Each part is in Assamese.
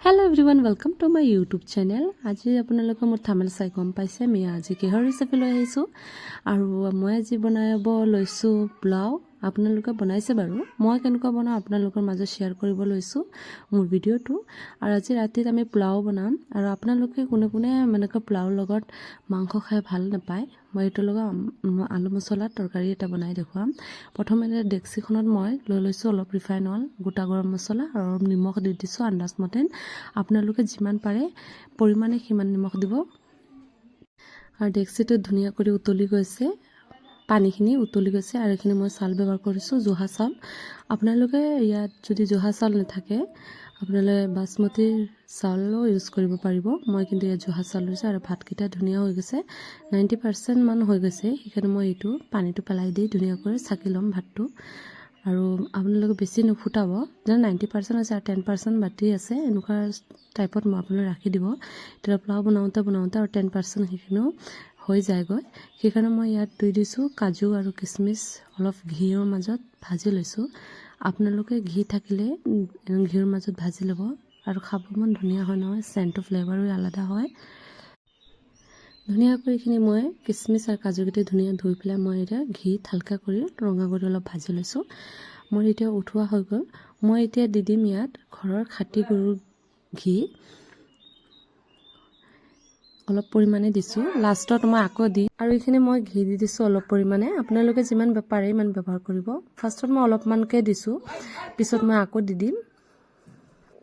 Hello everyone, welcome to my YouTube channel. আজি আপোনালোকে মোৰ থাম্বনেইল চাই গম পাইছে মই আজি কিহৰ ৰেচিপি লৈ আহিছোঁ। আৰু মই আজি বনাব লৈছোঁ পোলাও। আপোনালোকে বনাইছে বাৰু, মই কেনেকুৱা বনাওঁ আপোনালোকৰ মাজত শ্বেয়াৰ কৰিব লৈছোঁ মোৰ ভিডিঅ'টো। আৰু আজি ৰাতিত আমি পোলাও বনাম। আৰু আপোনালোকে কোনে কোনে এনেকৈ পোলাওৰ লগত মাংস খাই ভাল নাপায়, মই এইটোৰ লগত আলু মছলা তৰকাৰী এটা বনাই দেখুৱাম। প্ৰথমতে ডেক্সিখনত মই লৈ লৈছোঁ অলপ ৰিফাইন অইল, গোটা গৰম মছলা আৰু অলপ নিমখ দি দিছোঁ আন্দাজ মতে। আপোনালোকে যিমান পাৰে পৰিমাণে সিমান নিমখ দিব। আৰু ডেক্সিটোত ধুনীয়া কৰি উতলি গৈছে, পানীখিনি উতলি গৈছে। আৰু এইখিনি মই চাউল ব্যৱহাৰ কৰিছোঁ, জহা চাউল। আপোনালোকে ইয়াত যদি জহা চাউল নাথাকে, আপোনালোকে বাচমতিৰ চাউলো ইউজ কৰিব পাৰিব। মই কিন্তু ইয়াত জহা চাউল লৈছোঁ। আৰু ভাতকেইটা ধুনীয়া হৈ গৈছে, 90%মান হৈ গৈছে। সেইকাৰণে মই এইটো পানীটো পেলাই দি ধুনীয়াকৈ চাকি ল'ম ভাতটো। আৰু আপোনালোকে বেছি নুফুটাব, যেনে 90% আছে আৰু 10% বাকী আছে, এনেকুৱা টাইপত মই আপোনালোকে ৰাখি দিব। তেতিয়া পোলাও বনাওঁতে বনাওঁতে আৰু 10% সেইখিনিও হৈ যায়গৈ। সেইকাৰণে মই ইয়াত দি দিছোঁ কাজু আৰু কিচমিচ, অলপ ঘিউৰ মাজত ভাজি লৈছোঁ। আপোনালোকে ঘি থাকিলে ঘিউৰ মাজত ভাজি ল'ব আৰু খাব মন ধুনীয়া হয় নহয়, চেণ্টটো ফ্লেভাৰো আলাদা হয়। ধুনীয়াকৈ এইখিনি মই কিচমিচ আৰু কাজুকেইটা ধুনীয়া ধুই পেলাই মই এতিয়া ঘিত হালকা কৰি ৰঙা কৰি অলপ ভাজি লৈছোঁ। মোৰ এতিয়া উঠোৱা হৈ গ'ল। মই এতিয়া দি দিম ইয়াত ঘৰৰ খাটি গৰুৰ ঘি, অলপ পৰিমাণে দিছোঁ। লাষ্টত মই আকৌ দিম। আৰু এইখিনি মই ঘি দি দিছোঁ অলপ পৰিমাণে। আপোনালোকে যিমান পাৰে ইমান ব্যৱহাৰ কৰিব। ফাৰ্ষ্টত মই অলপমানকৈ দিছোঁ, পিছত মই আকৌ দি দিম।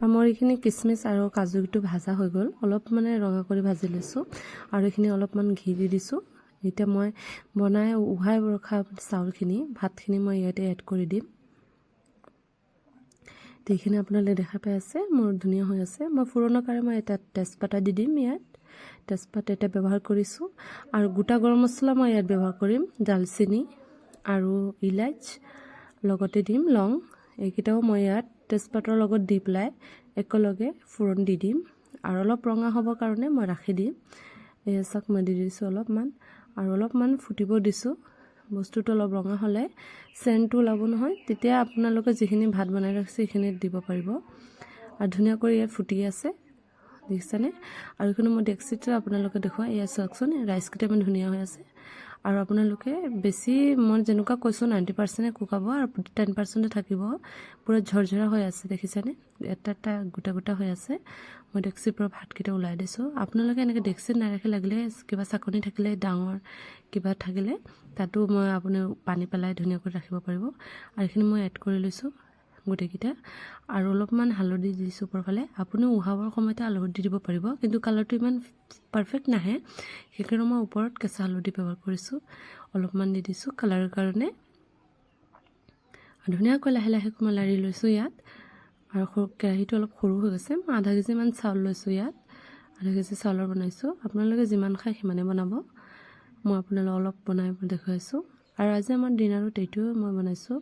আৰু মোৰ এইখিনি কিচমিচ আৰু কাজুটো ভাজা হৈ গ'ল, অলপ মানে ৰঙা কৰি ভাজি লৈছোঁ। আৰু এইখিনি অলপমান ঘি দি দিছোঁ। এতিয়া মই বনাই উহাই ৰখা চাউলখিনি, ভাতখিনি মই ইয়াতে এড কৰি দিম। এইখিনি আপোনালোকে দেখা পাই আছে, মোৰ ধুনীয়া হৈ আছে। মই ফুৰণৰ কাৰণে মই এটা তেজপাতা দি দিম ইয়াত। তেজপাত এটা ব্যৱহাৰ কৰিছোঁ। আৰু গোটা গৰম মছলা মই ইয়াত ব্যৱহাৰ কৰিম, ডালচেনি আৰু ইলাচ, লগতে দিম লং। এইকেইটাও মই ইয়াত তেজপাতৰ লগত দি পেলাই একেলগে ফোৰণ দি দিম। আৰু অলপ ৰঙা হ'বৰ কাৰণে মই ৰাখি দিম। এয়া চাওক, মই দি দিছোঁ অলপমান আৰু অলপমান ফুটিব দিছোঁ। বস্তুটো অলপ ৰঙা হ'লে চেণ্টটো ওলাব নহয়, তেতিয়া আপোনালোকে যিখিনি ভাত বনাই ৰাখিছে সেইখিনি দিব পাৰিব। আৰু ধুনীয়া কৰি ইয়াত ফুটি আছে, দেখিছেনে? আৰু এইখিনি মই ডেক্সিটো আপোনালোকে দেখুৱাই, এয়া চাওকচোন, ৰাইচকেইটা ইমান ধুনীয়া হৈ আছে। আৰু আপোনালোকে বেছি, মই যেনেকুৱা কৈছোঁ, 90%-এ কুকাব আৰু 10%-এ থাকিব। পূৰা ঝৰঝৰা হৈ আছে, দেখিছেনে? এটা এটা গোটা গোটা হৈ আছে। মই ডেক্সিৰ পৰা ভাতকেইটা ওলাই দিছোঁ। আপোনালোকে এনেকৈ ডেক্সিত নাৰাখি লাগিলে কিবা চাকনি থাকিলে, ডাঙৰ কিবা থাকিলে, তাতো মই আপুনি পানী পেলাই ধুনীয়াকৈ ৰাখিব পাৰিব। আৰু এইখিনি মই এড কৰি লৈছোঁ গোটেইকেইটা। আৰু অলপমান হালধি দিছোঁ ওপৰৰ ফালে। আপুনি উহাবৰ সময়তে হালধি দি দিব পাৰিব, কিন্তু কালাৰটো ইমান পাৰফেক্ট নাহে। সেইকাৰণে মই ওপৰত কেঁচা হালধি ব্যৱহাৰ কৰিছোঁ, অলপমান দি দিছোঁ কালাৰৰ কাৰণে। ধুনীয়াকৈ লাহে লাহে মই লাৰি লৈছোঁ ইয়াত। আৰু সৰু কেৰাহীটো অলপ সৰু হৈ গৈছে। মই আধা কেজিমান চাউল লৈছোঁ ইয়াত, আধা কেজি চাউলৰ বনাইছোঁ। আপোনালোকে যিমান খায় সিমানেই বনাব। মই আপোনালোকক অলপ বনাই দেখুৱাইছোঁ। আৰু আজি আমাৰ ডিনাৰত এইটোৱে মই বনাইছোঁ।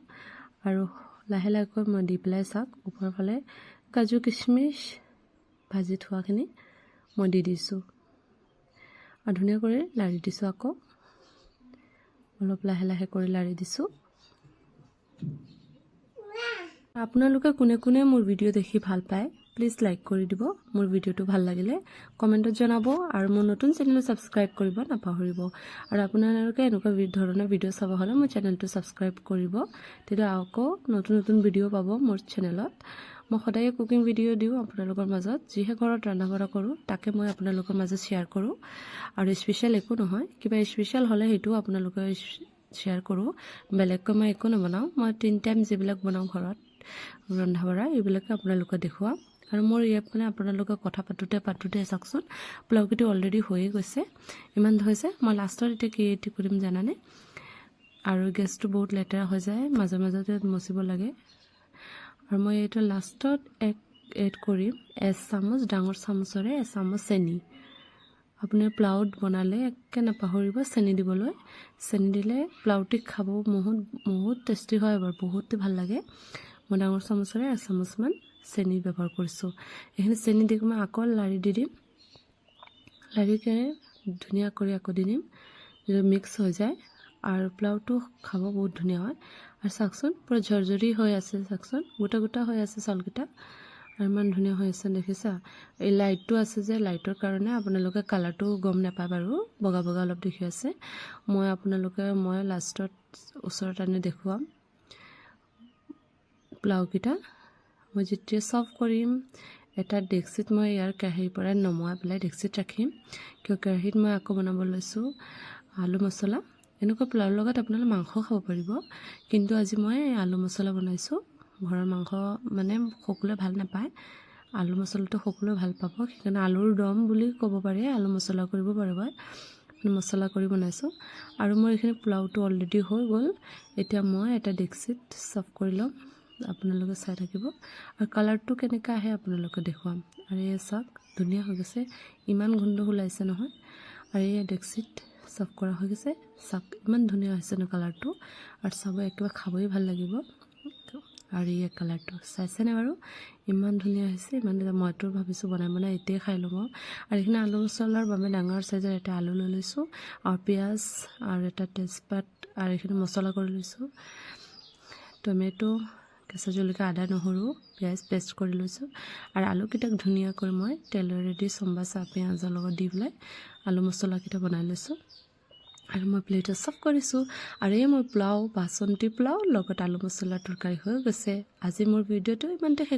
আৰু লাহে লাহেকৈ মই দি পেলাই চাওক, ওপৰৰ ফালে কাজু কিচমিচ ভাজি থোৱাখিনি মই দি দিছোঁ আৰু ধুনীয়া কৰি লাৰি দিছোঁ। আকৌ অলপ লাহে লাহে কৰি লাৰি দিছোঁ। আপোনালোকে কোনে কোনে মোৰ ভিডিঅ' দেখি ভাল পায়, প্লিজ লাইক কৰি দিব। মোৰ ভিডিঅ'টো ভাল লাগিলে কমেণ্টত জনাব আৰু মোৰ নতুন চেনেলটো ছাবস্ক্ৰাইব কৰিব নাপাহৰিব। আৰু আপোনালোকে এনেকুৱা ধৰণৰ ভিডিঅ' চাব হ'লে মোৰ চেনেলটো ছাবস্ক্ৰাইব কৰিব, তেতিয়া আকৌ নতুন নতুন ভিডিঅ' পাব মোৰ চেনেলত। মই সদায়ে কুকিং ভিডিঅ' দিওঁ আপোনালোকৰ মাজত। যিহে ঘৰত ৰন্ধা বঢ়া কৰোঁ, তাকে মই আপোনালোকৰ মাজত শ্বেয়াৰ কৰোঁ। আৰু স্পেচিয়েল একো নহয়, কিবা স্পেচিয়েল হ'লে সেইটোও আপোনালোকে শ্বেয়াৰ কৰোঁ। বেলেগকৈ মই একো নবনাওঁ। মই তিনি টাইম যিবিলাক বনাওঁ ঘৰত ৰন্ধা বঢ়া, এইবিলাকে আপোনালোকে দেখুৱাওঁ। আৰু মোৰ ইয়াত মানে আপোনালোকে কথা পাতোঁতে পাতোঁতে চাওকচোন, পোলাওকেইটো অলৰেডি হৈয়ে গৈছে, ইমান হৈছে। মই লাষ্টত এতিয়া কি এড কৰিম জানানে? আৰু গেছটো বহুত লেতেৰা হৈ যায়, মাজে মাজতে মচিব লাগে। আৰু মই এইটো লাষ্টত এক এড কৰিম এচামুচ, ডাঙৰ চামুচৰে এচামুচ চেনি। আপুনি পোলাওত বনালে একে নাপাহৰিব চেনি দিবলৈ। চেনি দিলে পোলাওটি খাব বহুত বহুত টেষ্টি হয় বাৰু, বহুত ভাল লাগে। মই ডাঙৰ চামুচেৰে এচামুচমান চেনি ব্যৱহাৰ কৰিছোঁ। এইখিনি চেনি দি মই আকৌ লাৰি দি দিম। লাৰি ধুনীয়া কৰি আকৌ দি দিম, মিক্স হৈ যায় আৰু পোলাওটো খাব বহুত ধুনীয়া হয়। আৰু চাওকচোন, পূৰা ঝৰঝৰি হৈ আছে, চাওকচোন, গোটা গোটা হৈ আছে চাউলকেইটা। আৰু ইমান ধুনীয়া হৈ আছে, দেখিছা? এই লাইটটো আছে যে, লাইটৰ কাৰণে আপোনালোকে কালাৰটো গম নাপায় বাৰু, বগা বগা অলপ দেখি আছে। মই আপোনালোকে মই লাষ্টত ওচৰত আনি দেখুৱাম পোলাওকেইটা। মই যেতিয়া চাৰ্ভ কৰিম, এটা ডেক্সিত মই ইয়াৰ কেৰাহীৰ পৰা নমুৱাই পেলাই ডেক্সিত ৰাখিম। কিয়, কেৰাহীত মই আকৌ বনাব লৈছোঁ আলু মছলা। এনেকুৱা পোলাওৰ লগত আপোনালোকে মাংস খাব পাৰিব, কিন্তু আজি মই আলু মছলা বনাইছোঁ। ঘৰৰ মাংস মানে সকলোৱে ভাল নাপায়, আলু মছলাটো সকলোৱে ভাল পাব। সেইকাৰণে আলুৰ দম বুলি ক'ব পাৰি, আলু মছলা কৰিব পাৰিব, মানে মছলা কৰি বনাইছোঁ। আৰু মোৰ এইখিনি পোলাওটো অলৰেডি হৈ গ'ল। এতিয়া মই এটা ডেক্সিত চাৰ্ভ কৰি ল'ম, আপোনালোকে চাই থাকিব আৰু কালাৰটো কেনেকৈ আহে আপোনালোকে দেখুৱাম। আৰু এই চাওক, ধুনীয়া হৈ গৈছে, ইমান গোন্ধ ওলাইছে নহয়। আৰু এই ডেক্সিত চাৰ্ভ কৰা হৈ গৈছে। চাওক, ইমান ধুনীয়া হৈছে ন কালাৰটো? আৰু চাব, একেবাৰে খাবই ভাল লাগিব। আৰু এই কালাৰটো চাইছেনে বাৰু? ইমান ধুনীয়া হৈছে, ইমান ধুনীয়া। মইতো ভাবিছোঁ বনাই বনাই এতিয়াই খাই ল'ম। আৰু এইখিনি আলু মছলাৰ বাবে ডাঙৰ চাইজৰ এটা আলু লৈ লৈছোঁ আৰু পিঁয়াজ আৰু এটা তেজপাত আৰু এইখিনি মছলা কৰি লৈছোঁ। টমেট', কেঁচা জলকীয়া, আদা, নহৰু, পিঁয়াজ পেষ্ট কৰি লৈছোঁ। আৰু আলুকেইটাক ধুনীয়াকৈ মই তেলেৰে দি চম্বা চাহ পিঁয়াজৰ লগত দি পেলাই আলু মছলাকেইটা বনাই লৈছোঁ আৰু মই প্লেটত চাৰ্ভ কৰিছোঁ। আৰু এই মোৰ পোলাও, বাচন্তি পোলাও লগত আলু মছলাৰ তৰকাৰী হৈ গৈছে। আজি মোৰ ভিডিঅ'টো ইমানতে শেষ।